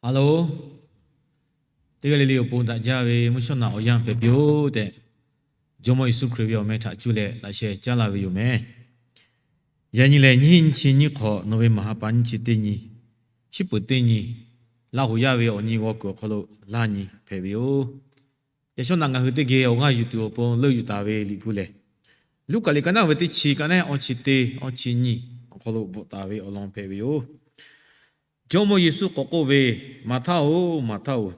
Hello, teˇ g'aˇ le le awˬ pon daꞈ jaˇ ve mvuhˇ shawˉ naꞈ awˬ yanˇ hpehꞈ piˇ-oˆ tehꞈ, Jawˇmawˇ Yeˍsuˆ Hkriꞈ ve awˬ meh htaꞈ cuˇ leh laꞈ sheh caˉ laˇ ve yoˬ meh. Yaꞈ nyi lehˬ, nyiˇ hinˉ nyiˇ chi nyiˇ hk'awꞈ, nawˬ ve maˍ ha pa nyiˇ chi teˇ nyi, shiˉ peuˍ teˇ nyi, Laˇ huˍ yaˇ ve awˬ nyi g'aw kuiˬ awˬ hk'aw lo laˇ nyi hpehꞈ ve yoˬ. Yaꞈ shawˉ naꞈ ngaˬ hui teˇ geh awˬ g'aˇ yuˬ tuˬ awˬ pon leuˆ yuˬ taˍ ve Liꞈ hpu lehˬ, Luˉkaꞈ liꞈ ka naˆ ve teˇ chi, ka naˆ awˇ chi teˇ, awˇ chi nyiˇ awˬ hk'aw lo bvuhꞈ taˍ ve awˬ lawn hpehꞈ ve yoˬ. Jawˇmawˇ Yeˍsuˆ k'awꞈ k'oˆ ve, Maˍhtaˆ-oˬ, Maˍhtaˆ-oˬ,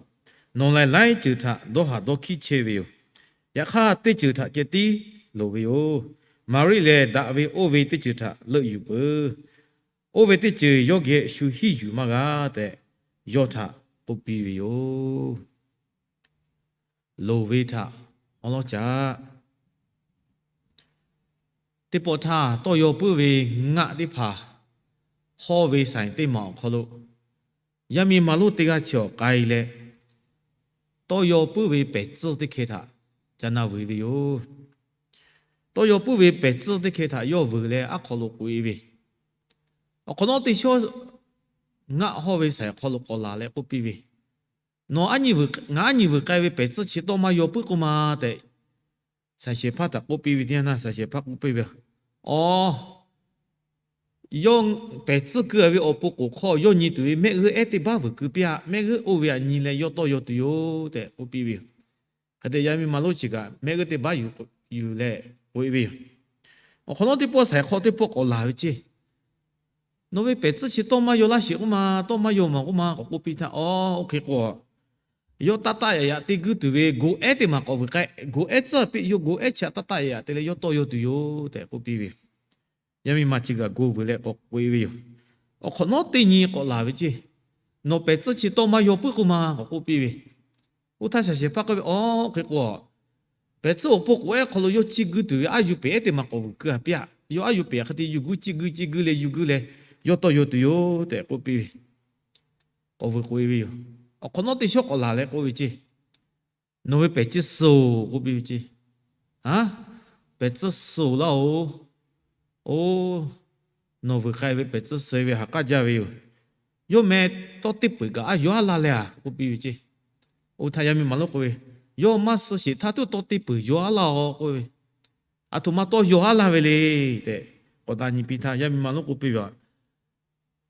nawˬ lehˬ laiˉ ceuˬ htaꞈ dawˇ haˍ dawˇ hkiˉ chehˇ ve yoˬ. Yaꞈ hk'aˇ, teˇ ceuˬ htaꞈ ceh tiˉ loˍ ve yoˬ. Maˍriˆ lehˬ, daꞈ ve oˇ ve teˇ ceuˬ htaꞈ leuˆ yuˬ peuˬ. Oˇ ve teˇ ceuˬ yawˇ geh shu hiˉ yuˬ maˇ g'a tehꞈ, yawˇ htaꞈ k'oˆ piˇ ve yoˬ. Loˍ ve htaꞈ awˉ lawˉ caꞈ. Teˇ pawˆ htaˇ, tawˇ yaw puiˉ ve ngaˆ teˇ hpaˍ hawˇ ve saiˍ teˇ maˬ awˬ hk'aw lo, yaˇ miˇ ma lonˉ teˇ g'aˇ chi awˬ k'ai leh, tawˇ yaw puiˉ ve pehˬ tcuhˇ teˇ hkeh htaꞈ ca na vuiˬ ve yoˬ. Tawˇ yaw puiˉ ve pehˬ tcuhˇ teˇ hkeh htaꞈ yawˇ vuiˬ leh, aˉ hk'aw lo k'oꞈ-e ve, awˬ hk'awꞈ nawˉ teˇ shawˉ ngaˆ hawˇ ve saiˍ awˬ hk'aw lo k'awꞈ laˬ leh k'oˆ piˇ ve, Nawˬ, ngaˬ aˉ nyi vuiˬ k'ai ve pehˬ tcuhˇ chi tawˇ maˇ yaw puiˉ k'oˆ ma tehꞈ, saiˍ shehˍ hpaˇ htaꞈ k'oˆ piˇ ve teˇ yanˇ htaˇ, saiˍ shehˍ hpaˇ k'oˆ piˇ ve, Awˬ, yawˇ pehˬ tcuhˇ keu-a ve awˬ pon k'oˍ hk'aw yawˇ nyi tuˬ ve mehˆ g'euˆ ehˉ teˇ baˆ vuiˬ keu piˇ-aˆ. Mehˆ g'euˆ oˇ ve htaꞈ nyi leh yawˇ tawˇ yaw tuˬ yoˬ tehꞈ k'oˆ piˇ ve yoˬ. Hk'e te yaˇ miˇ ma lonˉ chi kaꞈ mehˆ g'euˆ teˇ baˆ yuˬ leh k'oꞈ-e ve yoˬ. Awˬ hk'awꞈ nawˉ teˇ pawˆ saiˍ hk'aw teˇ pawˆ k'awꞈ laˬ ve ceˇ. Nawˬ ve pehˬ tcuhˇ chi tawˇ maˇ yaw laˇ sheˍ k'oˆ ma, tawˇ maˇ yaw maˬ k'oˆ ma k'awꞈ k'oˆ piˇ htaˇ, Awˬ, oˇ hk'e k'o, yawˇ taˇ taˆ yaꞈ yaꞈ te guiˇ tuˬ ve goꞈ ehˉ teˇ maˬ k'awꞈ vuiˬ k'ai. Goꞈ ehˉ tcuhˉ piˇ yoˬ. Goꞈ ehˉ chi htaꞈ taˇ taˆ yaꞈ yaꞈ te leh yawˇ tawˇ yaw tuˬ yoˬ tehꞈ k'oˆ piˇ ve yoˬ. Yaˇ miˇ ma chi kaꞈ go vuiˬ leh k'awꞈ k'oꞈ-e ve yoˬ. Awˬ hk'awꞈ nawˉ teˇ nyi k'awꞈ laˬ ve ceˇ. Nawˬ pehˬ tcuhˇ chi tawˇ maˇ yaw puiˉ k'oˆ ma k'awꞈ k'oˆ piˇ ve. Oˇ htaˇ saiˍ shehˍ hpaˇ k'oˆ ve, Awˬ, oˇ hk'e k'o, pehˬ tcuhˇ awˬ pon k'oˍ ehˉ hk'aw lo yawˇ chiˇ guiˇ tuˬ ve aˉ yuˬ pehˍ ehˉ teˇ maˬ k'awꞈ vuiˬ keu-a piˇ-aˆ. Yawˇ aˉ yuˬ pehˍ hk'e te yuˬ guiˇ, chiˇ guiˇ chiˇ guiˇ leh yuˬ guiˇ leh yawˇ tawˇ yaw tuˬ yoˬ tehꞈ k'oˆ piˇ ve. K'awꞈ vuiˬ k'oꞈ-e ve yoˬ. Awˬ hk'awꞈ nawˉ teˇ shawˉ k'awꞈ laˬ leh k'oˆ ve ceˇ. Nawˬ ve pehˬ tcuhˇ suh-oˬ k'oˆ piˇ ve ceˇ. Aˉ, pehˬ tcuhˇ suh-oˬ laˇ-oˬ. Oˇ, nawˬ vuiˬ k'ai ve pehˬ tcuhˇ suh ve ha k'aˉ jaˇ ve yoˬ. Yawˇ meh tawˇ teˇ peuˬ kaꞈ aˉ yaw aˉ laˇ leh-a k'oˆ piˇ ve ceˇ. Oˇ htaˇ yaˇ miˇ ma lonˉ k'oˆ ve, Yawˇ maˇ suh sheˍ htaˇ tuˉ tawˇ teˇ peuˬ yaw aˉ laˇ-oˬ k'oˆ ve, Aˬ htoꞈ ma tawˇ yaw aˉ laˇ ve le tehꞈ k'awꞈ na nyi piˇ htaˇ, yaˇ miˇ ma lonˉ k'oˆ piˇ ve,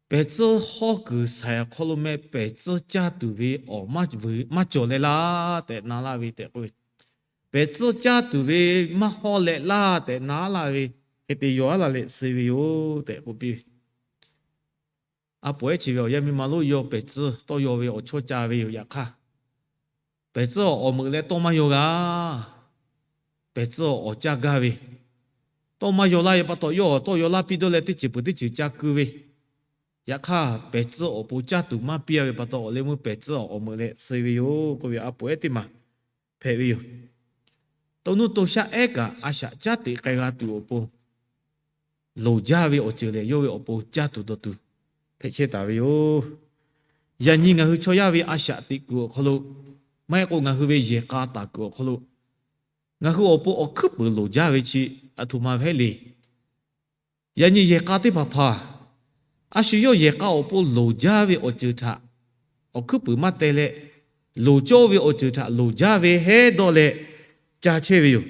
Pehˬ tcuhˇ hawˇ kuiˬ saiˍ awˬ hk'aw lo meh pehˬ tcuhˇ caˇ tuˬ ve awˬ maˇ cawˬ leh laˇ tehꞈ na laˇ ve tehꞈ k'oˆ ve, pehˬ tcuhˇ caˇ tuˬ ve maˇ hawˇ leh laˇ tehꞈ na laˇ ve, hk'e te yaw aˉ laˇ leh suh ve yoˬ tehꞈ k'oˆ piˇ ve. A poˍ ehˉ chi ve awˬ yaˇ miˇ ma lonˉ yawˇ pehˬ tcuhˇ tawˇ yaw ve awˬ chawˇ ca ve yoˬ. Yaꞈ hk'aˇ, pehˬ tcuhˇ awˬ meuꞈ leh tawˇ maˇ yaw g'a. Pehˬ tcuhˇ awˬ caˇ gaˇ ve, tawˇ maˇ yaw laˇ ve pa taw, yawˇ awˬ tawˇ yaw laˇ piˇ dawˇ leh teˇ ceuˬ peuˬ teˇ ceuˬ ca keu ve. Yaꞈ hk'aˇ, pehˬ tcuhˇ awˬ pon caˇ tuˬ maˇ piˇ-a ve pa taw, awˬ leh meuˇ pehˬ tcuhˇ awˬ meuꞈ leh suh ve yoˬ k'oˆ ve a poˍ ehˉ teˇ maˬ hpehꞈ ve yoˬ. To nuˇ to shaˆ ehˉ kaꞈ a shaꞈ caˉ teꞈ k'ai g'a tuˬ awˬ pon, loˍ jaˇ ve awˬ ceuˬ lehˬ, yawˇ ve awˬ pon caˇ tuˬ dawˬ tuˬ hpehꞈ chehˇ taˍ ve yoˬ. Yaꞈ nyi ngaˬ hui chaw yaˇ ve a shaꞈ teꞈ kuiˬ awˬ hk'aw lo, maˇ heˆ k'o ngaˬ hui ve yehˬ k'a taˍ kuiˬ awˬ hk'aw lo, ngaˬ hui awˬ pon awˬ hkuiˉ puiˍ loˍ jaˇ ve chi aˬ htoꞈ ma hpehꞈ le. Yaꞈ nyi yehˬ k'a teˇ hpaˍ hpaˍ, a shu yawˇ yehˬ k'a awˬ pon loˍ jaˇ ve awˬ ceuˬ htaꞈ awˬ hkuiˉ puiˍ maˇ teh leh, loˍ cawˇ ve awˬ ceuˬ htaꞈ loˍ jaˇ ve hehˉ dawˇ leh ca chehˇ ve yoˬ.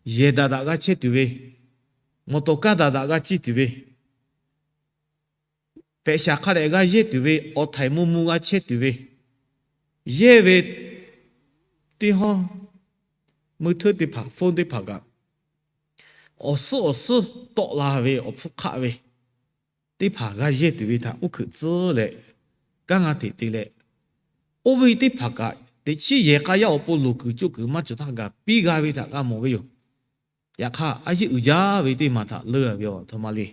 Yehˬ daꞈ daꞈ g'a chehˇ tuˬ ve, mawˬ tawˍ kaˇ daꞈ daꞈ g'a ciˇ tuˬ ve, pehꞈ shaˍ hk'a dehꞈ g'a yehˇ tuˬ ve, awˬ htaiˍ mvuh mvuh g'a chehˇ tuˬ ve, yehˇ ve teˇ hawˉ mui hteuˇ teˇ hpaˍ, phone teˇ hpaˍ kaꞈ, awˬ suhˉ awˬ suhˉ tawˆ la ve awˬ hpfuhˇ hk'aˆ ve teˇ hpaˍ g'a yehˇ tuˬ ve htaꞈ uˉ hkuiꞈ tcuhˉ leh, kanˉ g'a hteꞈ te leh, oˇ ve teˇ hpaˍ kaꞈ teꞈ chiˉ yehˬ k'a yaˇ awˬ pon loˍ kuiˬ coˇ kuiˬ maˇ cawˬ htaˇ gaˬ piˇ g'a ve htaꞈ g'a mawˬ ve yoˬ. Yaꞈ hk'aˇ, a yeˇ uiˍ jaˇ ve teˇ maˬ htaꞈ leuˇ-a ve awˬ htoꞈ ma le.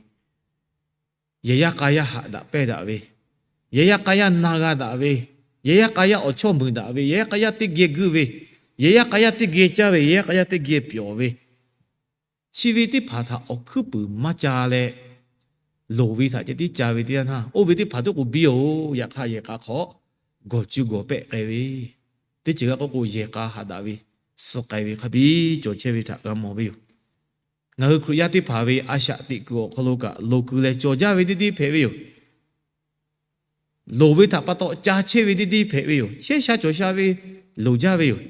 Yehˬ yaˇ k'a yaˇ haꞈ daꞈ pehnˇ daꞈ ve, yehˬ yaˇ k'a yaˇ na g'a daꞈ ve, yehˬ yaˇ k'a yaˇ awˬ chawˇ muiˬ daꞈ ve, yehˬ yaˇ k'a yaˇ teˇ geh guiˇ ve, yehˬ yaˇ k'a yaˇ teˇ geh caˇ ve, yehˬ yaˇ k'a yaˇ teˇ geh pyawˬ ve, chi ve teˇ hpaˍ htaꞈ awˬ hkuiˉ puiˍ maˇ ca leh, loˍ ve htaꞈ ceh tiˉ ca ve teˇ yanˇ htaˇ, oˇ ve teˇ hpaˍ teˇ k'o biˇ-oˬ. Yaꞈ hk'aˇ, yehˬ k'a hk'aw gawˬ cuˇ gawˬ pehˆ k'ai ve, teˇ ceuˬ g'a k'oˆ k'o, yehˬ k'a haꞈ daꞈ ve suh k'ai ve hk'a biˇ cawˬ chehˇ ve htaꞈ g'a mawˬ ve yoˬ. Ngaˬ hui Hkriꞈ yaˇ teˇ hpaˍ ve a shaꞈ teꞈ kuiˬ awˬ hk'aw lo kaꞈ loˍ kuiˬ leh cawˬ jaˇ ve teˇ tiˉ hpehꞈ ve yoˬ. loˍ ve htaꞈ pa taw ca chehˇ ve deˇ deˇ hpehꞈ ve yoˬ. Chehˇ sha cawˬ sha ve loˍ jaˇ ve yoˬ.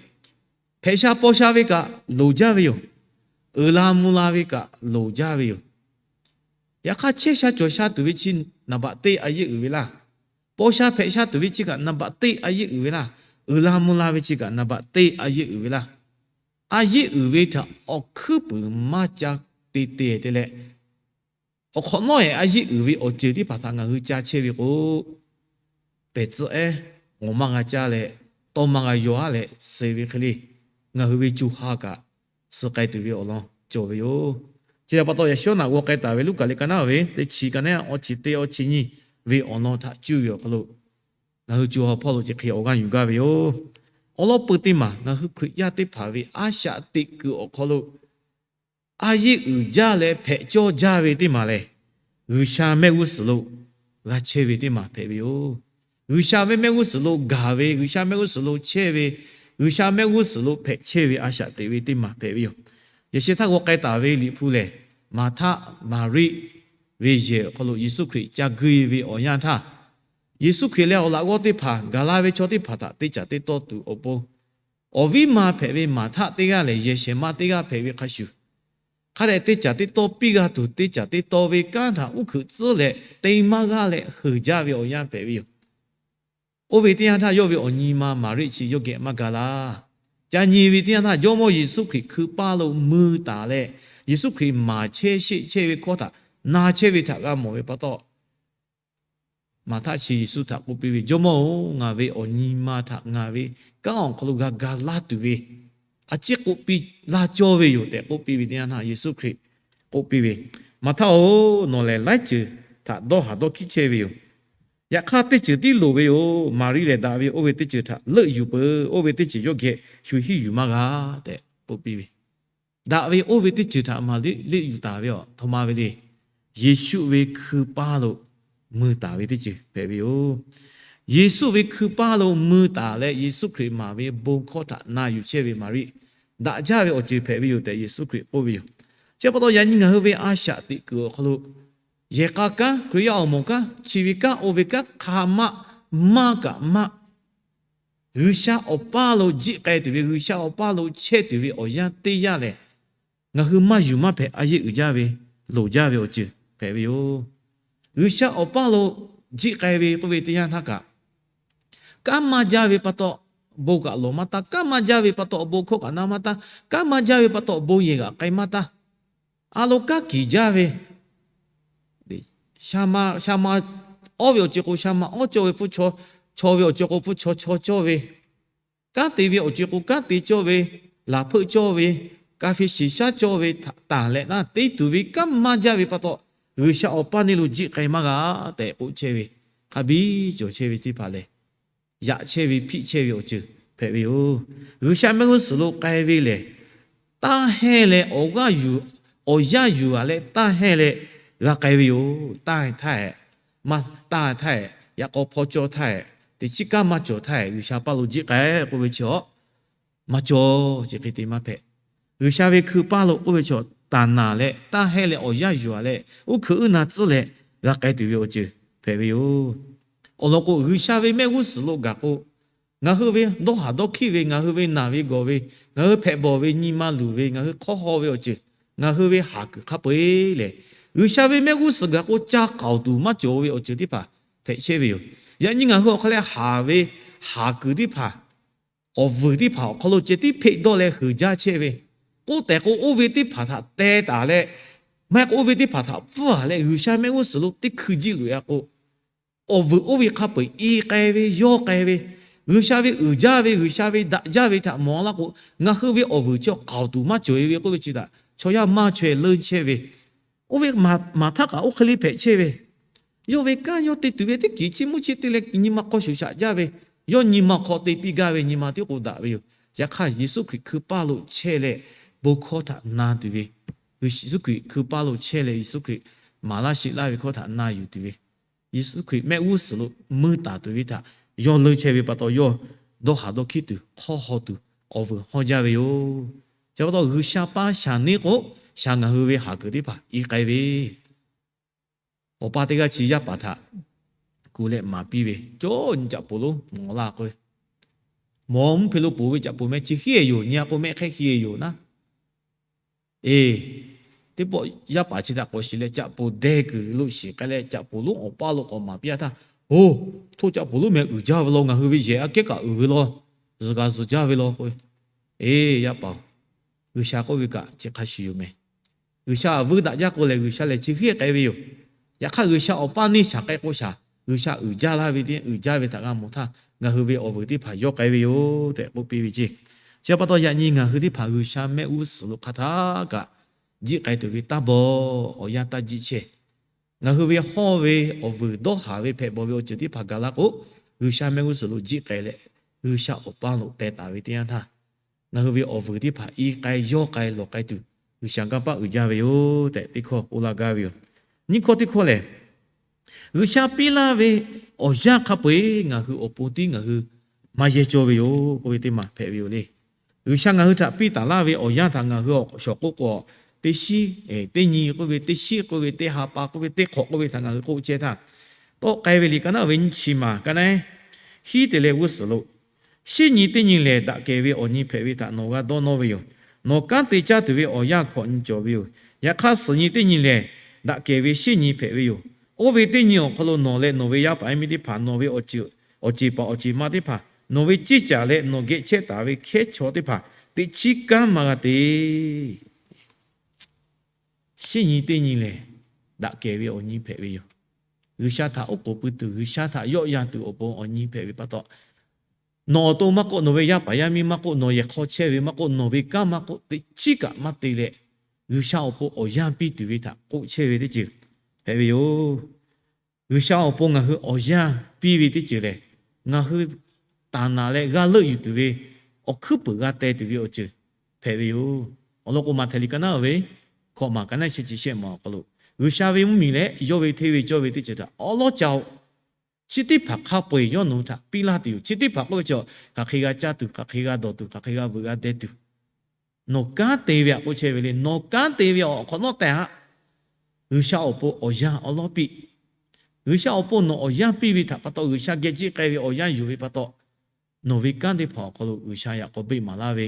Hpehꞈ sha paw sha ve kaꞈ loˍ jaˇ ve yoˬ. Uiˍ la mvuh la ve kaꞈ loˍ jaˇ ve yoˬ. Yaꞈ hk'aˇ, chehˇ sha cawˬ sha tuˬ ve chi naˍ baꞈ teˇ a yeˆ uiˍ ve laˇ. Paw sha hpehꞈ sha tuˬ ve chi kaꞈ naˍ baꞈ teˇ a yeˆ uiˍ ve laˇ. Uiˍ la mvuh la ve chi kaꞈ naˍ baꞈ teˇ a yeˆ uiˍ ve laˇ. A yeˆ uiˍ ve htaꞈ awˬ hkuiˉ puiˍ maˇ ca te te te leh, awˬ hk'awꞈ nawˉ ehˍ a yeˆ uiˍ ve awˬ ceuˬ teˇ hpaˍ htaꞈ ngaˬ hui ca chehˇ ve k'o, pehˬ tcuh ehˉ ngawˬ maˇ g'a caˇ leh, tawˇ maˇ g'a yaw aˉ leh suh ve hk'e le, ngaˬ hui ve co ha kaꞈ suh k'ai tuˬ ve awˬ lawn cawˬ ve yoˬ. Chi htaꞈ pa taw, yaꞈ shawˉ naꞈ g'aw k'ai taˍ ve Luˉkaꞈ liꞈ ka naˉ ve teˇ chi ka naˉ awˇ chi teˇ awˇ chi nyiˇ ve awˬ lawn htaꞈ cuˇ ve awˬ hk'aw lo, ngaˬ hui co ha hpawˇ lo chi hk'e awˬ g'aˇ yuˬ gaˇ ve yoˬ. Awˬ lawn peuˬ teˇ maˬ ngaˬ hui Hkriꞈ yaˇ teˇ hpaˍ ve a shaꞈ teꞈ kuiˬ awˬ hk'aw lo a yeˆ uiˍ jaˇ leh hpehꞈ cawˇ jaˇ ve teˇ maˬ lehˬ, G'uiˬsha mehˆ g'uˇ suhˍ lo g'a chehˇ ve teˇ maˬ hpehꞈ ve yoˬ. G'uiˬsha ve mehˆ g'uˇ suhˍ lo gaˬ ve, G'uiˬsha mehˆ g'uˇ suhˍ lo chehˇ ve, G'uiˬsha mehˆ g'uˇ suhˍ lo hpehꞈ chehˇ ve a shaꞈ teꞈ ve teˇ maˬ hpehꞈ ve yoˬ. Yaꞈ sheh htaˇ g'aw k'ai taˍ ve Liꞈ hpu lehˬ, Maˍhtaˆ Maˍriˆ ve yehˬ awˬ hk'aw lo Yeˍsuˆ Hkriꞈ ca guˇ ve awˬ yanˇ htaˇ, Yeˍsuˆ Hkriꞈ leh awˬ laꞈ g'awˇ teˇ hpaˍ gaˬ la ve chaw teˇ hpaˍ htaꞈ teˇ caˬ teˇ tawˇ tuˬ awˬ pon, awˬ viˉ ma hpehꞈ ve Maˍhtaˆ teˇ g'aˇ lehˬ, yehˬ shehˍ ma teˇ g'aˇ hpehꞈ ve hk'a shuˍ, hk'a dehꞈ teˇ caˬ teˇ tawˇ piˇ g'a tuˬ, teˇ caˬ teˇ tawˇ ve kanˉ htaꞈ uˉ hkuiꞈ tcuhˉ leh te maˇ g'aˇ leh heuˬ jaˇ ve awˬ yanˇ hpehꞈ ve yoˬ. Oˇ ve teˇ yanˇ htaˇ, yawˇ ve awˬ nyi ma Maˍriˆ chi yawˇ geh maˇ ga laˇ. Ca nyi ve teˇ yanˇ htaˇ, Jawˇmawˇ Yeˍsuˆ Hkriꞈ hkui paˇ lo mui taˍ leh, Yeˍsuˆ Hkriꞈ maˍ chehˇ sheˆ chehˇ ve hkawˇ htaꞈ na chehˇ ve htaꞈ g'a mawˬ ve pa taw, Maˍhtaˆ chi Yeˍsuˆ htaꞈ k'oˆ piˇ ve, Jawˇmawˇ-oˬ, ngaˬ ve awˬ nyi ma htaꞈ ngaˬ ve kanˉ awˬ hk'aw lo g'a ga laˇ tuˬ ve a ciˉ k'oˆ piˇ laˇ cawˇ ve yoˬ tehꞈ k'oˆ piˇ ve teˇ yanˇ htaˇ, Yeˍsuˆ Hkriꞈ k'oˆ piˇ ve, Maˍhtaˆ-oˬ, nawˬ lehˬ laiˉ ceuˬ htaꞈ dawˇ haˍ dawˇ hkiˆ chehˇ ve yoˬ. Yaꞈ hk'aˇ, teˇ ceuˬ tiˉ loˍ ve yoˬ. Maˍriˆ lehˬ, daꞈ ve oˇ ve teˇ ceuˬ htaꞈ leuˆ yuˬ peuˬ. Oˇ ve teˇ ceuˬ yawˇ geh shu hiˉ yuˬ maˇ g'a tehꞈ k'oˆ piˇ ve, daꞈ ve oˇ ve teˇ ceuˬ htaꞈ Maˍriˆ leuˆ yuˬ taˍ ve aˬ htoꞈ ma ve le. Yeˍsuˆ ve hkui paˇ lo mui taˍ ve teˇ ceuˬ hpehꞈ ve yoˬ. Yeˍsuˆ ve hkui paˇ lo mui taˍ leh, Yeˍsuˆ Hkriꞈ maˍ ve bon hkawˇ htaꞈ na yuˬ chehˇ ve Maˍriˆ daꞈ jaˇ ve awˬ ceuˬ hpehꞈ ve yoˬ tehꞈ Yeˍsuˆ Hkriꞈ k'oˆ ve yoˬ. Chi pa taw, yaꞈ nyi ngaˬ hui ve a shaꞈ teꞈ kuiˬ awˬ hk'aw lo, yehˬ k'a kanˉ, Hkriꞈ yaˇ awˬ moˍ kanˉ, chi ve kanˉ oˇ ve kanˉ hk'a maˆ maˇ kaꞈ maˆ, G'uiˬsha awˬ paˇ lo jiˆ k'ai tuˬ ve, G'uiˬsha awˬ paˇ lo chehˇ tuˬ ve awˬ yanˇ teˇ yanˇ lehˬ, ngaˬ hui maˇ yuˬ maˇ hpehꞈ a yeˆ uiˍ jaˇ ve, loˍ jaˇ ve awˬ ceuˬ hpehꞈ ve yoˬ. G'uiˬsha awˬ paˇ lo jiˆ k'ai ve k'oˆ ve teˇ yanˇ htaˇ kaꞈ, kanˉ maˇ jaˇ ve pa taw bon kaꞈ lawˬ maˇ taˇ, kanˉ maˇ jaˇ ve pa taw awˬ bon hkawˇ kaꞈ na maˇ taˇ, kanˉ maˇ jaˇ ve pa taw awˬ bon yehˬ g'aꞈ k'ai maˇ taˇ. A lo kanˉ kiˬ jaˇ ve, sha ma awˉ ve awˬ ceuˬ k'o sha ma awˉ cawˇ ve, hpu chaw chaw ve awˬ ceuˬ k'o hpu chaw chaw cawˇ ve, kanˉ te ve awˬ ceuˬ k'o kanˉ te cawˇ ve, laˬ hpeuˆ cawˇ ve, ka hpe shiˍ shaˉ cawˇ ve htaꞈ tanˬ leh naˉ te tuˬ ve kanˉ maˇ jaˇ ve pa taw, G'uiˬsha awˬ paˇ neˇ lo jiˆ k'ai maˇ g'a tehꞈ k'oˆ chehˇ ve, hk'a biˇ cawˬ chehˇ ve teˇ hpaˍ lehˬ, yaꞈ chehˇ ve hpiˆ chehˇ ve awˬ ceuˬ hpehꞈ ve yoˬ. G'uiˬsha mehˆ g'uˇ suhˍ lo k'ai ve lehˬ, taˇ hehnˇ leh awˬ g'aˇ yuˬ, awˬ yanˇ yuˬ-a leh taˇ hehnˇ leh g'a k'ai ve yoˬ. Taˇ htaˇ hehꞈ, maˇ taˇ htaˇ hehꞈ, yaꞈ k'aw hpaw cawˇ htaˇ hehꞈ, teꞈ chiˉ kanˉ maˇ cawˬ htaˇ hehꞈ, G'uiˬsha paˇ lo jiˆ k'ai k'oˆ ve chi awˬ maˇ cawˬ. Chi hk'e te maˇ hpehꞈ. G'uiˬsha ve hkui paˇ lo k'oˆ ve chaw, taˍ naˍ leh taˇ hehnˇ leh awˬ yanˇ yuˬ-a leh uˉ hkeuꞈ uˉ na tcuhˉ leh g'a k'ai tuˬ ve awˬ ceuˬ hpehꞈ ve yoˬ. Awˬ lawn k'o, G'uiˬsha ve mehˆ g'uˇ suhˍ lo gaˬ k'o, ngaˬ hui ve dawˇ haˍ dawˇ hkiˆ ve, ngaˬ hui ve naˬ ve gawˬ ve, ngaˬ hui hpehꞈ bawˬ ve, nyi ma luˬ ve, ngaˬ hui hk'awˇ haw ve awˬ ceuˬ, ngaˬ hui ve haˍ kuiˬ hk'a peu-eˬ lehˬ, G'uiˬsha ve mehˆ g'uˇ suhˍ gaˬ k'o ca k'aoˍ tuˬ maˇ cawˬ ve awˬ ceuˬ teˇ hpaˍ hpehꞈ chehˇ ve yoˬ. Yaꞈ nyi ngaˬ hui awˬ hk'aw leh haˍ ve haˍ kuiˬ teˇ hpaˍ, awˬ vuiˬ teˇ hpaˍ awˬ hk'aw lo ceh tiˉ hpeˆ dawˇ leh heuˬ jaˇ chehˇ ve, k'oˆ tehꞈ k'o oˇ ve teˇ hpaˍ htaꞈ teh taˍ leh, maˇ heˆ k'o oˇ ve teˇ hpaˍ htaꞈ pfuhˇ-a leh G'uiˬsha mehˆ g'uˇ suhˍ lo teˇ hkui jiˆ loꞈ-e k'o, awˬ vuiˬ oˇ ve hk'a peu-eˬ i k'ai ve, yawˇ k'ai ve, G'uiˬsha ve uiˍ jaˇ ve, G'uiˬsha ve daꞈ jaˇ ve htaꞈ mawˬ laˇ k'o, ngaˬ hui ve awˬ vuiˬ chi awˬ k'aoˍ tuˬ maˇ cawˬ-e ve k'oˆ ve chi htaꞈ chaw yaˇ maˇ chaweh leuˇ chehˇ ve, oˇ ve Maˍhtaˆ kaꞈ oˇ hk'e le hpehꞈ chehˇ ve, yawˇ ve kanˉ yawˇ te tuˬ ve teˇ kiˬ chiˇ mvuhˇ chi te leh nyi ma hk'aw shuˍ shaꞈ jaˇ ve, yawˇ nyi ma hk'aw te piˇ gaˇ ve nyi ma tiˉ k'o daꞈ ve yoˬ. Yaꞈ hk'aˇ, Yeˍsuˆ Hkriꞈ hkui paˇ lo chehˇ leh bon hkawˇ htaꞈ na tuˬ ve, Yeˍsuˆ Hkriꞈ hkui paˇ lo chehˇ leh Yeˍsuˆ Hkriꞈ maˍ laˇ sheˆ laˇ ve hkawˇ htaꞈ na yuˬ tuˬ ve, Yeˍsuˆ Hkriꞈ mehˆ g'uˇ suhˍ lo mui taˍ tuˬ ve htaꞈ yawˇ leuˇ chehˇ ve pa taw, yawˇ dawˇ haˍ dawˇ hkiˆ tuˬ, hk'awˇ haw tuˬ, awˬ vuiˬ hawˇ jaˇ ve yoˬ. Chi pa taw, G'uiˬsha paˇ shaˍ neˉ k'o, shaˍ ngaˬ hui ve haˍ kuiˬ teˇ hpaˍ i k'ai ve, awˬ pa teˇ g'aˇ chi yaˇ paˍ htaꞈ kuˬ leh maˍ piˇ ve, cawˇ nyi caꞈ poˍ lonˉ mawˬ laˇ k'o, mawˬ mvuhˇ hpe lo poˬ ve caꞈ poˍ meh chi hiˉ-e yoˬ, nyi a k'o mehˆ hk'ehˇ hiˉ-e yoˬ naˉ. Eˬ, teˇ pawˆ yaˇ paˍ chi htaꞈ k'awꞈ shiˍ leh caꞈ poˍ deh kuiˬ lo shiˍ k'ai leh caꞈ poˍ lonˉ awˬ paˇ lo k'awꞈ maˍ piˇ-a htaˇ, oˬ, htoˇ caꞈ poˍ lonˉ meh uiˍ jaˇ ve law, ngaˬ hui ve yehˬ aꞈ kehˉ kaꞈ uiˍ ve law, zuhˬ g'a zuhˬ jaˇ ve law k'o, eˬ, yaˇ paˍ-oˬ, G'uiˬsha k'oˆ ve kaꞈ chi hk'a shuˍ yoˬ meh. G'uiˬsha vuiˇ daꞈ jaˇ k'o lehˬ, G'uiˬsha lehˬ chi hiˉ k'ai ve yoˬ. Yaꞈ hk'aˇ, G'uiˬsha awˬ paˇ neˇ shaˍ k'ai k'o shaˍ, G'uiˬsha uiˍ jaˇ laˇ ve teˇ yanˇ, uiˍ jaˇ ve htaꞈ g'a mawˬ htaˇ, ngaˬ hui ve awˬ vuiˬ teˇ hpaˍ yawˇ k'ai ve yoˬ tehꞈ k'oˆ piˇ ve ceˇ. Chi pa taw, yaꞈ nyi ngaˬ hui teˇ hpaˍ G'uiˬsha mehˆ g'uˇ suhˍ lo hk'a htaˇ kaꞈ jiˆ k'ai tuˬ ve taˇ bawˬ, awˬ yanˇ taˇ jiˆ chehˇ. Ngaˬ hui ve hawˇ ve awˬ vuiˬ dawˇ haˍ ve hpehꞈ bawˬ ve awˬ ceuˬ teˇ hpaˍ gaˬ la k'o, G'uiˬsha mehˆ g'uˇ suhˍ lo jiˆ k'ai leh, G'uiˬsha awˬ paˇ lo teh taˍ ve teˇ yanˇ htaˇ, ngaˬ hui ve awˬ vuiˬ teˇ hpaˍ i k'ai yawˇ k'ai lawˬ k'ai tuˬ, G'uiˬsha kanˇ paˆ uiˍ jaˇ ve yoˬ tehꞈ teˇ hkawˇ k'oˆ laˇ gaˇ ve yoˬ. Nyiˇ hkawˇ teˇ hkawˇ lehˬ, G'uiˬsha piˇ laˇ ve awˬ yanˇ hk'a peu-eˬ ngaˬ hui awˬ pon tiˉ ngaˬ hui maˇ yehˇ cawˇ ve yoˬ k'oˆ ve teˇ maˬ hpehꞈ ve yoˬ le. G'uiˬsha ngaˬ hui htaꞈ piˇ taˍ laˇ ve awˬ yanˇ htaꞈ ngaˬ hui shawˍ k'oˆ k'o, teˇ shiˉ teˇ nyi k'oˆ ve, teˇ shiˉ k'oˆ ve, teˇ ha pa k'oˆ ve, teˇ hk'awꞈ k'oˆ ve htaꞈ ngaˬ hui k'oˆ chehˇ htaˇ, tawˆ k'ai ve liꞈ ka naˉ ve nyiˇ chi maˬ ka naˉ hiˉ te leh g'uˇ suhˍ lo, Shiˉ nyi teˇ nyi lehˬ, daꞈ kehˬ ve awˬ nyi hpehꞈ ve htaꞈ nawˬ g'a dawˇ nawˇ ve yoˬ. Nawˬ kanˉ te caˇ tuˬ ve awˬ yanˇ hkawꞈ nyi cawˬ ve yoˬ. Yaꞈ hk'aˇ, suhˍ nyi teˇ nyi lehˬ, daꞈ kehˬ ve shiˉ nyi hpehꞈ ve yoˬ. Oˇ ve teˇ nyi awˬ hk'aw lo nawˬ leh nawˬ ve yaˇ paˍ yaˇ miˇ teˇ hpaˍ, nawˬ ve awˬ ceˬ paˍ awˬ ceˬ ma teˇ hpaˍ, nawˬ ve ceˇ caˬ leh nawˬ geh chehˇ taˍ ve hkehˉ chaw teˇ hpaˍ teꞈ chiˉ kanˉ maˇ g'a te. Shiˉ nyi teˇ nyi lehˬ, daꞈ kehˬ ve awˬ nyi hpehꞈ ve yoˬ. G'uiˬsha htaꞈ oˉ k'oˍ pui tuˬ, G'uiˬsha htaꞈ yawˆ yan tuˬ awˬ pon awˬ nyi hpehꞈ ve pa taw, nawˬ awˬ to maˇ k'oˆ, nawˬ ve yaˇ paˍ yaˇ miˇ maˇ k'oˆ, nawˬ yehˬ hk'aw chehˇ ve maˇ k'oˆ, nawˬ ve kanˉ maˇ k'oˆ, teꞈ chiˉ kaꞈ maˇ te leh, G'uiˬsha awˬ pon awˬ yanˇ piˇ tuˬ ve htaꞈ k'oˆ chehˇ ve teˇ ceuˬ hpehꞈ ve yoˬ. G'uiˬsha awˬ pon ngaˬ hui awˬ yanˇ piˇ ve teˇ ceuˬ lehˬ, ngaˬ hui taˍ naˍ leh g'a leuˆ yuˬ tuˬ ve awˬ hkuiˉ puiˍ g'a teh tuˬ ve awˬ ceuˬ hpehꞈ ve yoˬ. Awˬ lawn k'o, Maꞈhtehˍ liꞈ ka naˉ ve hkawꞈ maˬ ka naˉ sheh chi shehˆ maˬ awˬ hk'aw lo, G'uiˬsha ve mvuhˇmiˬ leh yawˇ ve hteˇ ve cawˇ ve teˇ ceuˬ htaꞈ awˉ lawˉ ca-oˬ. Chi teˇ hpaˍ hk'a peu-eˬ yawˇ nawˬ hui htaꞈ piˇ laˇ tuˬ yoˬ. Chi teˇ hpaˍ k'oˆ ve chi, hk'aˬ hk'e g'a caˇ tuˬ, hk'aˬ hk'e g'a dawˬ tuˬ, hk'aˬ hk'e g'a veuꞈ g'a deh tuˬ, nawˬ kanˉ te ve htaꞈ k'oˆ chehˇ ve le. Nawˬ kanˉ te ve awˬ hk'awꞈ nawˉ tehꞈ haꞈ, G'uiˬsha awˬ pon awˬ yanˇ awˉ lawˉ piˇ. G'uiˬsha awˬ pon nawˬ awˬ yanˇ piˇ ve htaꞈ pa taw, G'uiˬsha geh jiˆ k'ai ve awˬ yanˇ yuˬ ve pa taw, nawˬ ve kanˉ teˇ hpaˍ awˬ hk'aw lo G'uiˬsha yaꞈ k'aw beˆ maˍ laˇ ve,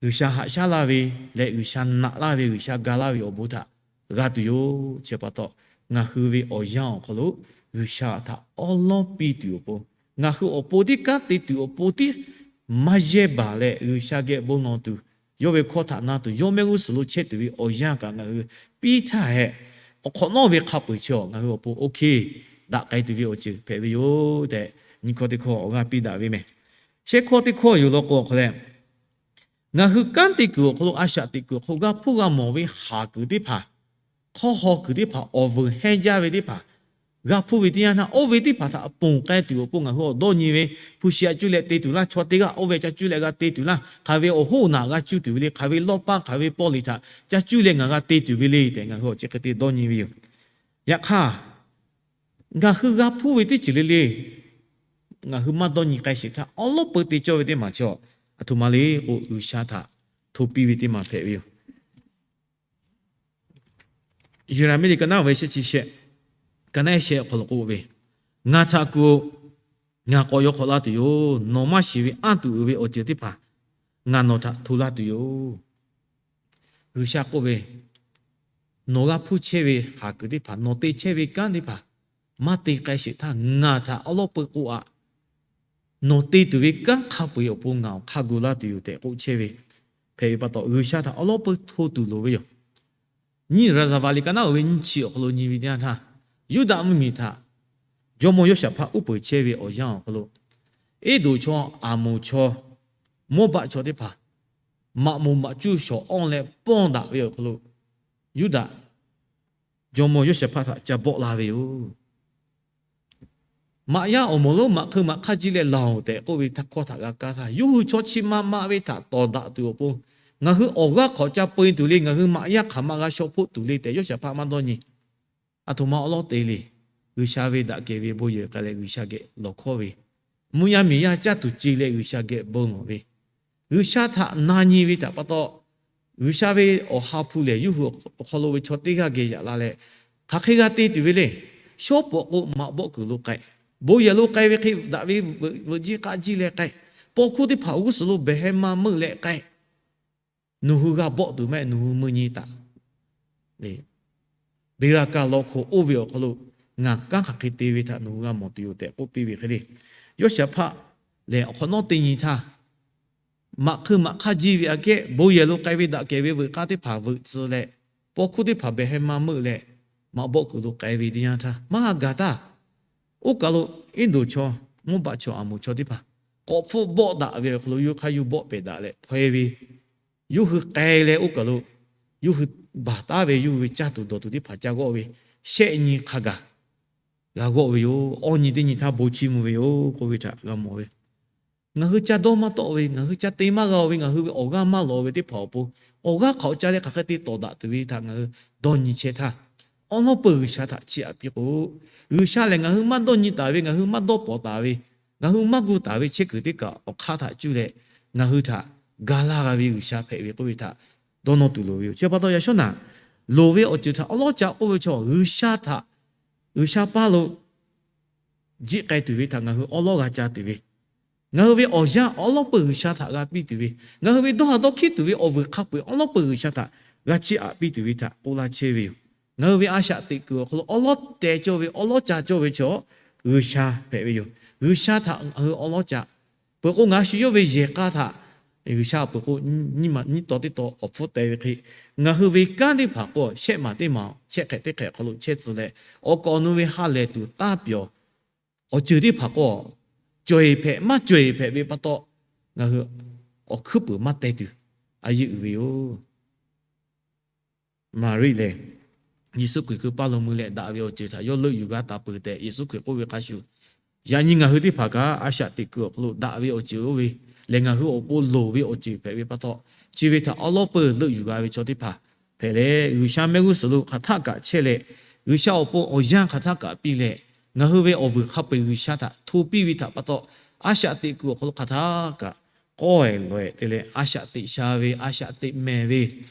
G'uiˬsha haꞈ shaˉ laˇ ve leh G'uiˬsha naꞈ laˇ ve, G'uiˬsha ga laˇ ve awˬ bon htaꞈ g'a tuˬ yoˬ. Chi pa taw, ngaˬ hui ve awˬ yanˇ awˬ hk'aw lo G'uiˬsha htaꞈ awˉ lawˉ piˇ tuˬ awˬ pon, ngaˬ hui awˬ pon tiˉ kanˉ te tuˬ awˬ pon tiˉ maˇ yehˇ baˬ leh, G'uiˬsha geh bon lawˬ tuˬ, yawˇ ve hkawˇ htaꞈ na tuˬ, yawˇ mehˆ g'uˇ suhˍ lo chehˇ tuˬ ve awˬ yanˇ kaꞈ ngaˬ hui piˇ htaˇ hehꞈ, awˬ hk'awꞈ nawˉ ve hk'a peu-eˬ chi awˬ ngaˬ hui awˬ pon oˇ hk'e daꞈ k'ai tuˬ ve awˬ ceuˬ hpehꞈ ve yoˬ tehꞈ, nyi hkawˇ teˇ hkawˇ awˬ g'aˇ piˇ daꞈ ve meh. Shehˆ hkawˇ teˇ hkawˇ yoˬ law k'o, awˬ hk'aw leh, ngaˬ hui kanˉ te kuiˬ awˬ hk'aw lo, a shaꞈ teꞈ kuiˬ awˬ hk'aw lo, g'a hpuˇ g'a mawˬ ve haˍ kuiˬ teˇ hpaˍ, hk'awˇ haw kuiˬ teˇ hpaˍ, awˬ vuiˬ hehnˇ jaˇ ve teˇ hpaˍ g'a hpuˇ ve teˇ yanˇ htaˇ, oˇ ve teˇ hpaˍ htaꞈ ponˬ k'ai tuˬ awˬ pon ngaˬ hui awˬ dawˇ nyi ve, hpu shi a cuˇ leh te tuˬ laˇ, chaw teˇ g'aˇ oˇ ve ca cuˇ leh g'a te tuˬ laˇ, hk'aˬ ve awˬ hoˉ naꞈ g'a cuˇ tuˬ ve le, hk'aˬ ve lawˇ paˇ hk'aˬ ve pawˇ liꞈ htaꞈ ca cuˇ leh ngaˬ g'a te tuˬ ve le tehꞈ, ngaˬ hui awˬ chi hk'e te dawˇ nyi ve yoˬ. Yaꞈ hk'aˇ, ngaˬ hui g'a hpuˇ ve teˇ ceuˬ le le ngaˬ hui maˇ dawˇ nyi k'ai sheˍ htaˇ, awˉ lawˉ peu te cawˇ ve teˇ maˬ chi, aˬ htoꞈ ma le k'o, G'uiˬsha htaꞈ hto piˇ ve teˇ maˬ hpehꞈ ve yoˬ. Yeˍraˍmiˆ liꞈ ka naˉ ve shehˆ chi shehˆ, ka naˉ shehˆ awˬ hk'aw lo k'oˆ ve, Ngaˬ htaꞈ kuˬ-oꞈ. Ngaˬ k'awꞈ yaw hk'awꞈ laˇ tuˬ yoˬ. Nawˬ maˇ shiˍ ve anˇ tuˬ uiˍ ve awˬ ceuˬ teˇ hpaˍ ngaˬ nawˬ htaꞈ hto laˇ tuˬ yoˬ. G'uiˬsha k'oˆ ve, Nawˬ g'a hpuˇ chehˇ ve haˍ kuiˬ teˇ hpaˍ, nawˬ te chehˇ ve kanˉ teˇ hpaˍ maˇ te k'ai sheˍ htaˇ, ngaˬ htaꞈ awˉ lawˉ peu k'oˆ-a. Nawˬ te tuˬ ve kanˉ hk'a peu-eˬ awˬ pon ngaˬ awˬ hk'aˇ gu laˇ tuˬ yoˬ tehꞈ k'oˆ chehˇ ve hpehꞈ ve pa taw, G'uiˬsha htaꞈ awˉ lawˉ peu hto tuˬ loˍ ve yoˬ. Nyiˇ Raˍzaˍvaˍ liꞈ ka naˉ oˇ ve nyiˇ chi awˬ hk'aw lo nyi ve teˇ yanˇ htaˇ, Yuˇdaꞈ mvuhˇmiˬ htaꞈ jawˇmawˇ Yoˇshaˍhpaˆ uˉ peunˍ chehˇ ve awˬ yanˇ awˬ hk'aw lo, Eˇdoˍ chaw, Aˍmoˍ chaw, Mawˇbaˆ chaw teˇ hpaˍ maꞈ moˍ maꞈ cuˇ shawˍ awˇ leh pawˇ daꞈ ve awˬ hk'aw lo, Yuˇdaꞈ jawˇmawˇ Yoˇshaˍhpaˆ htaꞈ ca bawˆ la ve yoˬ. Maꞈ yaˇ awˬ moˍ lonˉ maꞈ hk'eu maꞈ hk'aˇ jiˇ leh laˬ-oˬ tehꞈ k'oˆ ve htaˇ hkawˇ htaꞈ g'a kaˇ htaˇ, yawˇ hui chaw chi ma ma ve htaꞈ tawˍ daꞈ tuˬ awˬ pon, ngaˬ hui awˬ g'aˇ hk'awꞈ ca peu-e tuˬ le, ngaˬ hui maꞈ yaˇ hk'aˬ ma g'a shaw hpoˆ tuˬ le tehꞈ Yoˇshaˍhpaˆ maˇ dawˇ nyi. Aˬ htoꞈ ma awˉ lawˉ te le. G'uiˬsha ve daꞈ kehˬ ve bon yehˬ k'ai leh G'uiˬsha geh lawˬ hkawˇ ve, mvuhˇ yaˇ miˬ yaˇ caˇ tuˬ ce leh G'uiˬsha geh bon lawˬ ve, G'uiˬsha htaꞈ na nyi ve htaꞈ pa taw, G'uiˬsha ve awˬ ha hpu lehˬ yawˇ hui awˬ hk'aw lo ve chaw teˇ g'aˇ geh yaꞈ la leh, hk'aˬ hk'e g'a te tuˬ ve le. Shawˉ pawˍ k'o maꞈ bawˆ kuiˬ lo k'ai. Bon yehˬ lo k'ai ve hk'e daꞈ ve veuꞈ jiˇ k'aˆ jiˇ leh k'ai. Paw hkuˇ teˇ hpaˍ g'uˇ suhˍ lo behˬ heh ma meuˆ leh k'ai. Nawˬ hui g'a bawˆ tuˬ maˇ heˆ, nawˬ hui mui nyi taˍ. Beˍraˍkaˍ law hkoꞈ oˇ ve awˬ hk'aw lo ngaˬ kanˉ hk'aˬ hk'e te ve htaꞈ nawˬ hui g'a mawˬ tuˬ yoˬ tehꞈ k'oˆ piˇ ve hk'e le. Yawˇshaˍhpaˆ lehˬ awˬ hk'awꞈ nawˉ teˇ nyi htaˇ, maꞈ hkui maꞈ hk'aˇ jiˇ ve aꞈ kehˉ bon yehˬ lo k'ai ve daꞈ kehˬ ve veuꞈ k'aˇ teˇ hpaˍ veuꞈ tcuh leh, paw hkuˇ teˇ hpaˍ behˬ heh ma meuˆ leh, maꞈ bawˆ kuiˬ lo k'ai ve teˇ yanˇ htaˇ maˇ g'a gaˬ htaˇ, oˇ kaˬ lo Eˇdonˍ chaw, Moˇbaˆ chaw, Aˍmoˍ chaw teˇ hpaˍ k'awꞈ hpfuhˆ bawˆ daꞈ ve awˬ hk'aw lo yawˇ hk'aˇ yawˇ bawˆ pehˍ daꞈ leh hpaw e ve, yawˇ hui k'ai leh oˇ kaˬ lo yawˇ hui baˬ taˉ ve yawˇ hui ve caˇ tuˬ dawˬ tuˬ teˇ hpaˍ ca g'awˆ ve shehˆ nyi hk'a gaˬ g'a g'awˆ ve yoˬ. Awˇ nyi teˇ nyi htaˇ bon chiˇ mvuh ve yoˬ k'oˆ ve htaꞈ g'a mawˬ ve. Ngaˬ hui ca dawˇ maˇ tawˆ ve, ngaˬ hui ca te maˇ g'a-o ve, ngaˬ hui ve awˬ g'aˇ maˇ lawꞈ ve teˇ hpaˍ awˬ pon, awˬ g'aˇ hk'aˬ hk'e ca leh hk'aˬ hk'e te tawˍ daꞈ tuˬ ve htaꞈ ngaˬ hui dawˇ nyi chehˇ htaˇ, awˉ lawˉ peuˬ G'uiˬsha htaꞈ chiˇ aꞈ piˇ k'o, G'uiˬsha lehˬ ngaˬ hui maˇ dawˇ nyi taˍ ve, ngaˬ hui maˇ dawˇ pawˍ taˍ ve, ngaˬ hui maˇ gu taˍ ve chehˇ kuiˬ teˇ kaꞈ awˬ hk'aˇ htaꞈ cuˇ leh, ngaˬ hui htaꞈ ga laˇ g'a ve G'uiˬsha hpehꞈ ve k'oˆ ve htaꞈ dawˇ nawˇ tuˬ loˍ ve yoˬ. Chi pa taw yaꞈ shawˉ naꞈ, loˍ ve awˬ ceuˬ htaꞈ awˉ lawˉ ca k'oˆ ve chaw, G'uiˬsha htaꞈ, G'uiˬsha paˇ lo jiˆ k'ai tuˬ ve htaꞈ ngaˬ hui awˉ lawˉ g'a ca tuˬ ve, ngaˬ hui ve awˬ yanˇ awˉ lawˉ peuˬ G'uiˬsha htaꞈ g'a piˇ tuˬ ve, ngaˬ hui ve dawˇ haˍ dawˇ hkiˉ tuˬ ve awˬ vuiˬ hk'a peu-eˬ awˉ lawˉ peuˬ G'uiˬsha htaꞈ g'a chiˇ aꞈ piˇ tuˬ ve htaꞈ k'oˆ laˇ chehˇ ve yoˬ. Ngaˬ hui ve a shaꞈ teꞈ kuiˬ awˬ hk'aw lo awˉ lawˉ teh cawˇ ve, awˉ lawˉ ca cawˇ ve chaw G'uiˬsha hpehꞈ ve yoˬ. G'uiˬsha htaꞈ ngaˬ hui awˉ lawˉ ca peuˬ k'o, ngaˬ shu yawˇ ve yehˬ k'a htaꞈ G'uiˬsha peuˬ k'o, nyiˇ maˬ nyiˇ taw teˇ taw awˬ hpfuhˇ teh ve hk'e, ngaˬ hui ve kanˉ teˇ hpaˍ k'o shehˆ maˬ teˇ maˬ shehˆ hk'ehꞈ teˇ hk'ehꞈ hk'aw lo chehˇ tcuh leh, awˬ kaˍ awˬ nu ve ha lehˬ tuˬ taˇ pyawˬ awˬ ceuˬ teˇ hpaˍ k'o, cawˬ eˬ hpehꞈ maˇ cawˬ eˬ hpehꞈ ve pa taw, ngaˬ hui awˬ hkuiˉ puiˍ maˇ teh tuˬ a yeˇ uiˍ ve yoˬ. Maˍriˆ lehˬ, Yeˍsuˆ Hkriꞈ hkui paˇ lo mui leh daꞈ ve awˬ ceuˬ htaꞈ yawˇ leuˆ yuˬ g'a taˍ peuˬ tehꞈ Yeˍsuˆ Hkriꞈ k'oˆ ve hk'a shuˍ, yaꞈ nyi ngaˬ hui teˇ hpaˍ kaꞈ a shaꞈ teꞈ kuiˬ awˬ hk'aw lo daꞈ ve awˬ ceuˬ oˇ ve lehˬ, ngaˬ hui awˬ pon loˍ ve awˬ ceuˬ hpehꞈ ve pa taw, chi ve htaꞈ awˉ lawˉ peuˬ leuˆ yuˬ g'a ve chaw teˇ hpaˍ hpehꞈ leh, G'uiˬsha mehˆ g'uˇ suhˍ lo hk'aˬ htaˆ kaꞈ chehˇ leh, G'uiˬsha awˬ pon awˬ yanˇ hk'aˬ htaˆ kaꞈ piˇ leh, ngaˬ hui ve awˬ vuiˬ hk'a peu-eˬ G'uiˬsha htaꞈ hto piˇ ve htaꞈ pa taw, a shaꞈ teꞈ kuiˬ awˬ hk'aw lo hk'aˬ htaˆ kaꞈ k'awehˬ lawehˬ te leh, a shaꞈ teꞈ sha ve, a shaꞈ teꞈ mehˍ ve,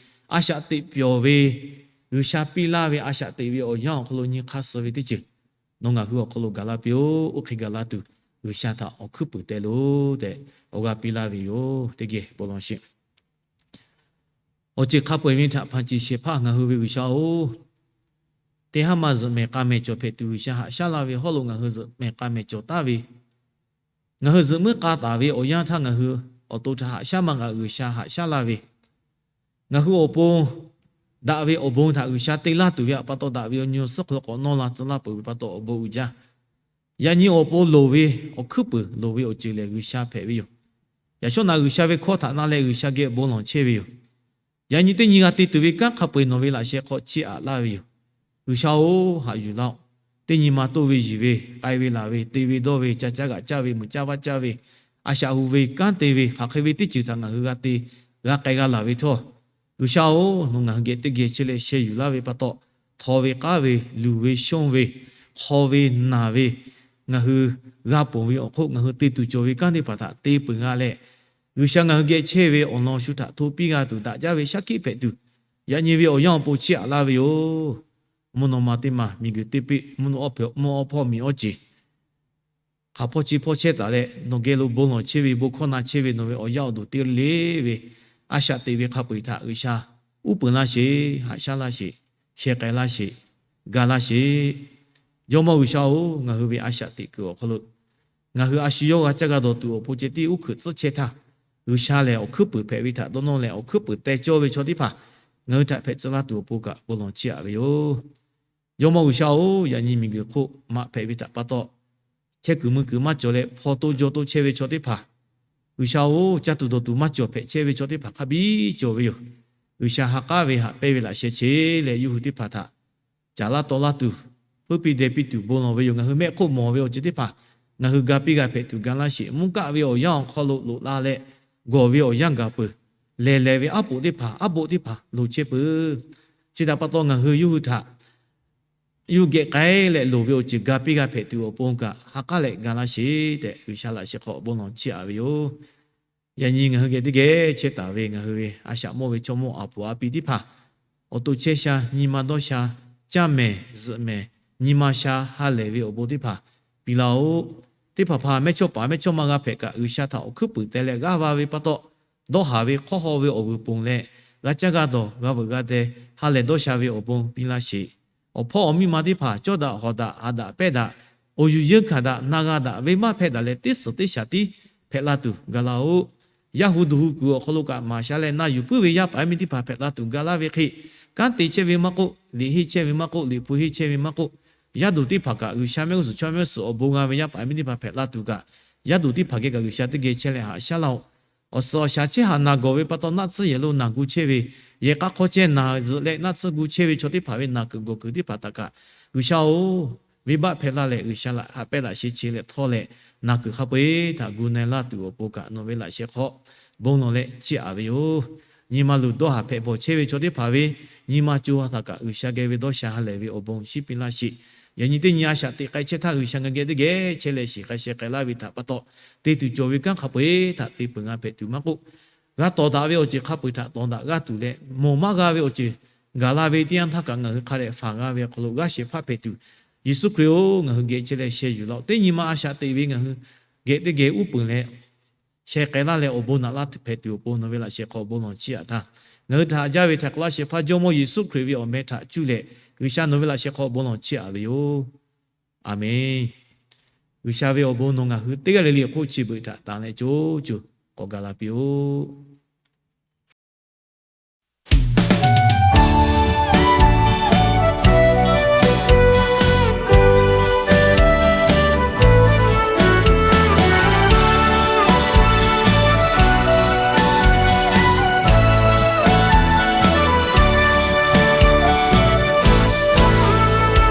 a shaꞈ teꞈ pyawˬ ve, G'uiˬsha piˇ laˇ ve a shaꞈ teꞈ ve awˬ yanˇ awˬ hk'aw lo nyi hk'aˇ suh ve teˇ ceuˬ nawˬ ngaˬ hui awˬ hk'aw lo gaˬ la piˇ-oˆ. Oˇ hk'e gaˬ la tuˬ, G'uiˬsha htaꞈ awˬ hkuiˉ puiˍ teh loˬ tehꞈ awˬ g'aˇ piˇ laˇ ve yoˬ. Teˇ geh bon lawˬ sheˍ. Awˬ ceuˬ hk'a peu-eˬ ve htaꞈ hpanˍ ceˬ shehˍ hpaˇ ngaˬ hui ve G'uiˬsha-oˬ, teˇ haˉ ma zuhꞈ mehˍ k'a mehˍ cawˬ hpehꞈ tuˬ G'uiˬsha haꞈ shaˉ laˇ ve hawˉ lo ngaˬ hui zuhꞈ mehˍ k'a mehˍ cawˬ taˍ ve, ngaˬ hui zuhꞈ muiˉ k'a taˍ ve awˬ yanˇ htaˇ ngaˬ hui awˬ to htaꞈ haꞈ shaˉ maˇ g'a G'uiˬsha haꞈ shaˉ laˇ ve, ngaˬ hui awˬ pon daꞈ ve awˬ bon htaꞈ G'uiˬsha te laˇ tuˬ ve htaꞈ pa taw, daꞈ ve awˬ nyi awˬ suhˉ hk'aw lo k'awꞈ nawˇ la tcuh laˇ peuˬ ve pa taw awˬ bon uiˍ jaˇ. Yaꞈ nyi awˬ pon loˍ ve awˬ hkuiˉ puiˍ loˍ ve awˬ ceuˬ lehˬ G'uiˬsha hpehꞈ ve yoˬ. Yaꞈ shawˉ naꞈ G'uiˬsha ve hkawˇ htaꞈ na leh G'uiˬsha geh bon lawˬ chehˇ ve yoˬ. Yaꞈ nyi teˇ nyi g'a te tuˬ ve kanˉ hk'a peu-eˬ nawˬ ve laꞈ sheh hk'aw chiˇ aꞈ laˇ ve yoˬ. G'uiˬsha-oˬ, haꞈ yuˬ laˇ-oˆ. Teˇ nyi ma toˇ ve yiˬ ve, k'ai ve laˬ ve, te ve dawˇ ve, ca caˇ g'aꞈ caˇ ve, mui caˇ vaˇ caˇ ve, a shaꞈ hu ve kanˉ te ve, hk'aˬ hk'e ve teˇ ceuˬ htaꞈ ngaˬ hui g'a te, g'a k'ai g'a laˬ ve htawˇ, G'uiˬsha-oˬ, nawˬ ngaˬ hui geh teˇ geh chehˇ leh sheh yuˬ laˇ ve pa taw, htaw ve k'aˉ ve, luˬ ve shonˇ ve, hk'aw ve naˬ ve, ngaˬ hui g'a ponˬ ve awˬ hk'oˆ ngaˬ hui te tuˬ cawˬ ve kanˉ teˇ hpaˍ htaꞈ te peuˬ g'a leh, G'uiˬsha ngaˬ hui geh chehˇ ve awˬ lawn shu htaꞈ hto piˇ g'a tuˬ daꞈ jaˇ ve shaˉ hkiˆ hpehꞈ tuˬ, yaꞈ nyi ve awˬ yanˇ awˬ pon chiˇ aꞈ laˇ ve yoˬ. Mvuhˇ naw ma teˇ maˬ miˬguiˬ teˇ piˆ, mvuhˇ naw awˇ hpawˇ, mvuhˇ awˇ hpawˇ miˬ awˇ ceˬ, hk'aˬ hpawˇ chi hpawˇ chehˇ taˍ leh, nawˬ geh lo bon lawˬ chehˇ ve, bon hkawˇ na chehˇ ve nawˬ ve awˬ yaˇ awˬ duˬ teˇ le ve, a shaꞈ teꞈ ve hk'a peu-eˬ htaꞈ G'uiˬsha uˉ peunˍ laˇ sheˍ, haꞈ shaˉ laˇ sheˍ, sheh k'ai laˇ sheˍ, ga laˇ sheˍ. Jawˇmawˇ G'uiˬsha-oˬ, ngaˬ hui ve a shaꞈ teꞈ kuiˬ awˬ hk'aw lo ngaˬ hui a shu yawˇ g'a caˇ g'a dawˬ tuˬ awˬ pon ceh tiˉ uˉ hkuiꞈ tcuhˉ chehˇ htaˇ, G'uiˬsha lehˬ awˬ hkuiˉ puiˍ hpehꞈ ve htaꞈ dawˇ nawˇ leh awˬ hkuiˉ puiˍ teh cawˇ ve chaw teˇ hpaˍ ngaˬ hui htaꞈ hpehꞈ tcuh laˇ tuˬ awˬ pon kaꞈ bon lawˬ chiˇ aꞈ ve yoˬ. Jawˇmawˇ G'uiˬsha-oˬ, yaꞈ nyi miˬguiˬ hk'oˆ maꞈ hpehꞈ ve htaꞈ pa taw, chehˇ kuiˬ mui kuiˬ maˇ cawˬ leh hpaw to jaw to chehˇ ve chaw teˇ hpaˍ, G'uiˬsha-oˬ, caˇ tuˬ dawˬ tuˬ maˇ cawˬ hpehꞈ chehˇ ve chaw teˇ hpaˍ hk'a biˇ cawˬ ve yoˬ. G'uiˬsha ha k'aˉ ve haꞈ pehnˇ ve laꞈ sheh che leh yawˇ hui teˇ hpaˍ htaꞈ caˍ laˇ taw laˇ tuˬ, heuˆ piˇ deh piˇ tuˬ bon lawˬ ve yoˬ. Ngaˬ hui mehˆ hk'oˆ mawˬ ve awˬ ceuˬ teˇ hpaˍ ngaˬ hui ga piˇ g'a hpehꞈ tuˬ ga laˇ sheˍ. Mvuhˇ kaˆ ve awˬ yanˇ awˬ hk'aw lo loꞈ la leh gawˬ ve awˬ yanˇ gaˬ peuˬ. Lehˬ lehˬ ve aˉ poꞈ teˇ hpaˍ, aˉ poꞈ teˇ hpaˍ loˍ chehˇ peuˬ. Chi htaꞈ pa taw ngaˬ hui yawˇ hui htaꞈ yawˇ hui geh k'ai leh loˍ ve awˬ ceuˬ ga piˇ g'a hpehꞈ tuˬ awˬ pon kaꞈ ha k'aˉ leh ga laˇ sheˍ tehꞈ, G'uiˬsha laꞈ sheh hk'aw bon lawˬ chiˇ aꞈ ve yoˬ. Yaꞈ nyi ngaˬ hui geh teˇ geh chehˇ taˍ ve ngaˬ hui ve a shaꞈ mawˇ ve chaw mawˇ aˬ poˍ aˬ pi teˇ hpaˍ, awˬ to chehˇ sha, nyi ma dawˇ sha, caˇ mehˍ zuhꞈ mehˍ, nyi ma sha ha lehˬ ve awˬ bon teˇ hpaˍ piˇ laˇ-oˆ. Teˇ hpaˍ hpaˍ mehˇchawˇ paˍ mehˇchawˇma g'a hpehꞈ kaꞈ, G'uiˬsha htaꞈ awˬ hkuiˉ puiˍ teh leh g'aˇ va ve pa taw, dawˇ haˍ ve hk'awˇ haw ve awˬ vuiˬ ponˬ leh, g'a caˇ g'a dawˬ g'a veuꞈ g'a deh ha lehˬ dawˇ sha ve awˬ bon piˇ laˇ sheˍ. Awˬ hpawˇ awˬ miˇ ma teˇ hpaˍ cawˇ daꞈ hawˍ daꞈ haꞈ daꞈ pehnˇ daꞈ, awˬ yuˬ yeunˇ hkanˍ daꞈ na g'a daꞈ venˇbaˆ hpehˇ daꞈ leh teˇ suhˍ teˇ shaˍ tiˉ hpehꞈ la tuˬ gaˬ laˇ-oˆ. Yaˇ hu duˬ hu kuiˬ awˬ hk'aw lo kaꞈ maˍ sha leh na yuˬ puiˉ ve yaˇ paˍ yaˇ miˇ teˇ hpaˍ hpehꞈ la tuˬ gaˬ laˇ ve hk'e, kanˉ te chehˇ ve maˇ k'oˆ, liꞈ henˇ chehˇ ve maˇ k'oˆ, liꞈ hpu henˇ chehˇ ve maˇ k'oˆ, yaˇ duˬ teˇ hpaˍ kaꞈ G'uiˬsha mehˆ g'uˇ suhˍ chaw mehˆ g'uˇ suhˍ awˬ bon g'a ve yaˇ paˍ yaˇ miˇ teˇ hpaˍ hpehꞈ la tuˬ kaꞈ, yaˇ duˬ teˇ hpaˍ geh kaꞈ G'uiˬsha teˇ geh chehˇ leh haꞈ shaˉ laˇ-oˆ. Awˬ suhˍ awˬ shaˍ chehˇ haꞈ naˬ gawˬ ve pa taw naˆ tsuhˇ yehˬ lo naˬ gu chehˇ ve, yehˬ k'a hk'aw chehˇ naˬ zuhꞈ leh naˆ tsuhˇ gu chehˇ ve chaw teˇ hpaˍ ve naˬ kuiˬ gawˬ kuiˬ teˇ hpaˍ htaꞈ kaꞈ, G'uiˬsha-oˬ, venˇbaˆ hpehˇ laˇ leh G'uiˬsha laꞈ haꞈ pehnˇ laꞈ sheˍ che leh htawˇ leh, naˬ kuiˬ hk'a peu-eˬ htaꞈ gu na laˇ tuˬ awˬ pon kaꞈ nawˬ ve laꞈ sheh hk'aw bon lawˬ leh chiˇ aꞈ ve yoˬ. Nyi ma luˬ dawˇ haˍ hpehꞈ bawˬ chehˇ ve chaw teˇ hpaˍ ve nyi ma co ha htaꞈ kaꞈ G'uiˬsha geh ve dawˇ sha ha lehˬ ve awˬ bon shiˉ piˇ laˇ sheˍ. Yaꞈ nyi teˇ nyi a shaꞈ teꞈ k'ai chehˇ htaˇ G'uiˬsha ngaˬ geh teˇ geh chehˇ leh shiˍ k'ai sheh k'ai laˇ ve htaꞈ pa taw, te tuˬ cawˬ ve kanˉ hk'a peu-eˬ htaꞈ te peuˬ ngaˬ hpehꞈ tuˬ maˇ k'oˆ, g'a tawˍ daꞈ ve awˬ ceuˬ hk'a peu-eˬ htaꞈ tawˍ daꞈ g'aˇ tuˬ leh, mawˬ maˇ g'a ve awˬ ceuˬ gaˬ la ve teˇ yanˇ htaˇ kaꞈ ngaˬ hui hk'a dehꞈ faˍ g'a ve awˬ hk'aw lo g'aˇ shehˍ hpaˇ hpehꞈ tuˬ, Yeˍsuˆ Hkriꞈ-oˬ, ngaˬ hui geh chehˇ leh sheh yuˬ laˇ-oˆ. Teˇ nyi ma a shaꞈ teꞈ ve ngaˬ hui geh teˇ geh uˉ peunˍ leh sheh k'ai laˇ leh awˬ bon naꞈ laˇ hpehꞈ tuˬ awˬ pon nawˬ ve laꞈ sheh hk'aw bon lawˬ chiˇ aꞈ htaˇ, ngaˬ hui htaꞈ haꞈ jaˇ ve htaiˍ hk'awꞈ laˇ shehˍ hpaˇ Jawˇmawˇ Yeˍsuˆ Hkriꞈ ve awˬ meh htaꞈ cuˇ leh G'uiˬsha nawˬ ve laꞈ sheh hk'aw bon lawˬ chiˇ aꞈ ve yoˬ. Aˬmenˍ. G'uiˬsha ve awˬ bon nawˬ ngaˬ hui teˇ g'aˇ le le awˬ hk'oˆ chi beuꞈ htaꞈ tanˍ leh co co k'awꞈ gaˬ la piˇ-oˆ.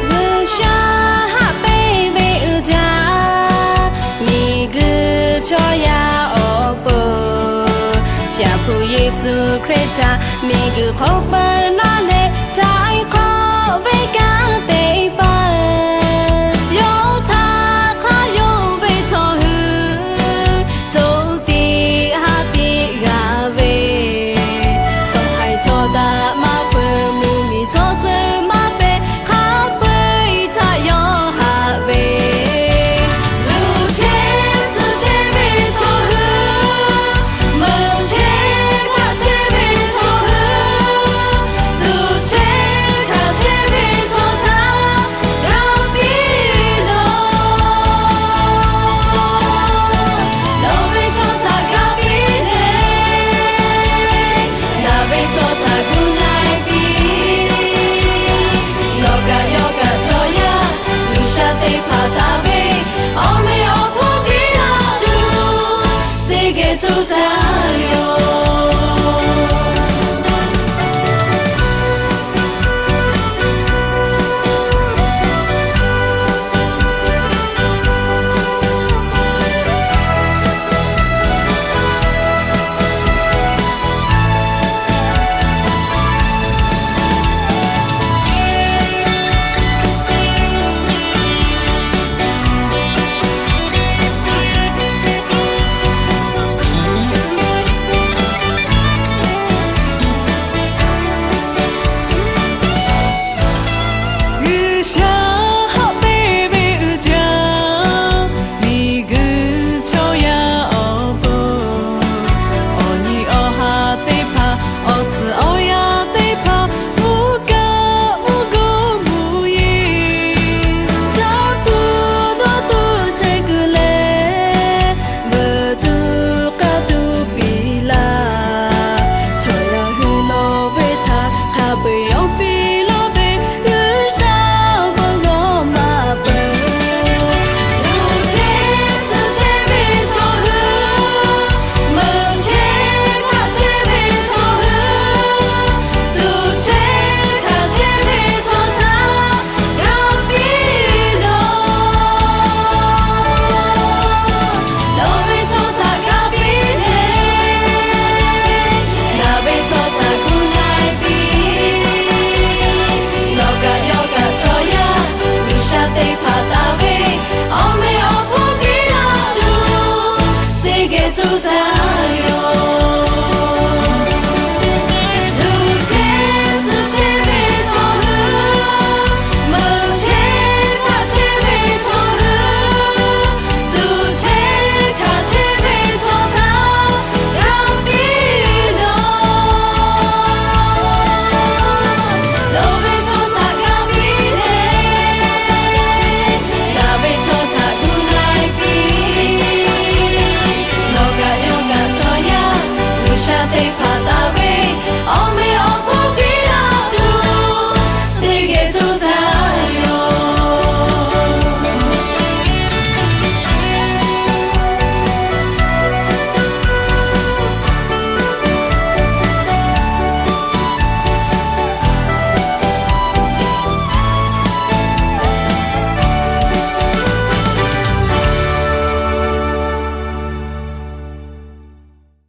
G'uiˬsha haꞈ pehnˇ ve uiˍ jaˇ, miˬguiˬ chaw yaˇ awˬ pon, Shaˍ hpu Yeˍsuˆ Hkriꞈ htaꞈ miˬguiˬ hk'oˆ peuˬ na